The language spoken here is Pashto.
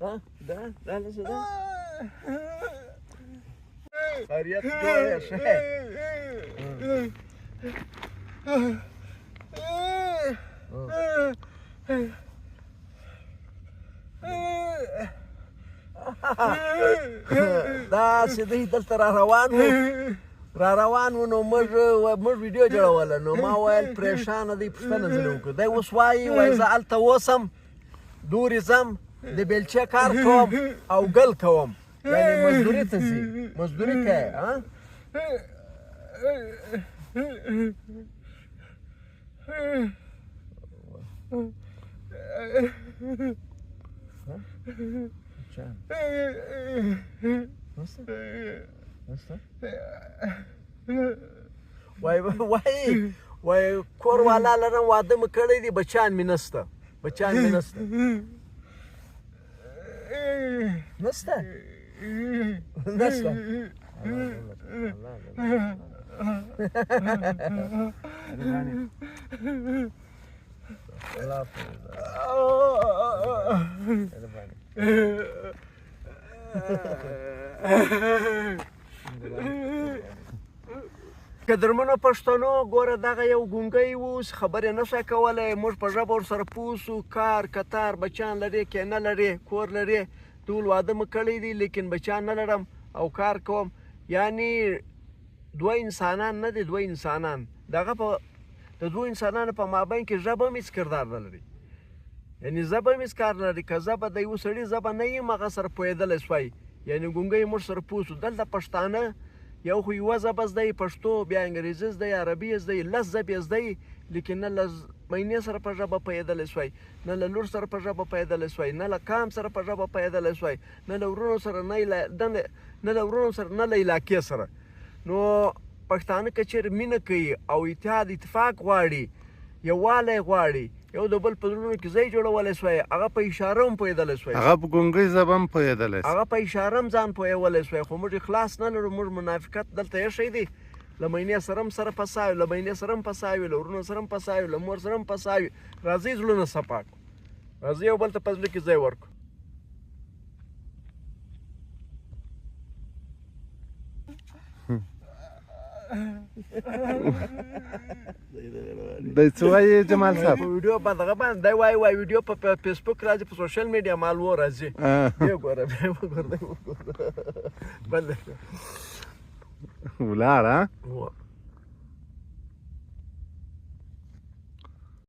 ها دا دا څه ده؟ خیریت جوړ شه. دا چې دی دلته را روان وو، را روان وو، نو موږ ویډیو جوړوله، نو ما ویل پریشانه دی، پوښتنه ځنې وکړه. دی اوس وایي، وایي زه هلته اوسم، دورې ځم، د بیلچې کار کوم او ګل کوم، یعنې مزدوري ته ځي، مزدوري کوي. ها وای وای وای کور والا لرم، واده مې کړی دی، بچیان مې نشته، بچیان مې نشته، نشته، نشته. الله قدرمنو پښتنو، ګوره دغه یو ګونګی و، اوس خبرې نه شوای کولی، موږ په ژبه ورسره پوه سو. کار کتار بچیان لرې که نه لرې؟ کور لرې؟ ټول واده مې کړی دی، لیکن بچیان نه لرم او کار کوم. یعنی دوه انسانان نه دي، دوه انسانان دغه په د دوو انسانانو په مابین کې ژبه هم هېڅ کردار نه لري، یعنی ژبه هم هېڅ کار نه لري. که ژبه د یو سړي ژبه نه یم، هغه سره پوهېدلی سوای، یعنی ګونګی موږ سره پوه سو. دلته پښتانه یو خو یوه ژبه زده، پښتو، بیا انګریزي زده، عربي زده، لس ژبې زده، لیکن نه له مینې سره په ژبه پوهېدلی سوای، نه له لور سره په ژبه پوهېدلی سوای، نه له قام سره په ژبه پوهېدلی سوای، نه له وروڼو سره، نه له وروڼو سره، نه له علاقې سره. نو پښتانه که چېرې مینه کوي او اتحاد اتفاق غواړي، یووالی غواړي، یو د بل په زړونو کې ځای جوړولی سوای، هغه په اشاره هم پوهېدلی سوای، هغه په ګونګۍ ژبه هم پوهېدلی سي، هغه په اشاره هم ځان پوهولی سوای. خو موږ اخلاص نه لرو، موږ منافقت دلته ایښی دی. له مینې سره هم سره پساوي، له مینې سره هم پساوي، له وروڼو سره هم پساوي، له مور سره هم پساوي. راځئ زړونه صفا کړو، راځئ یو بل ته په زړه کې ځای ورکړو. دی څه وایي جمال صاحب؟ په ویډیو په دغه باندې دی وایي، وایي ویډیو په فیسبوک راځي، په سوشل میډیا مال و راځي. بیا وګوره، بیا وګوره، دی وګوره، بل ولاړه.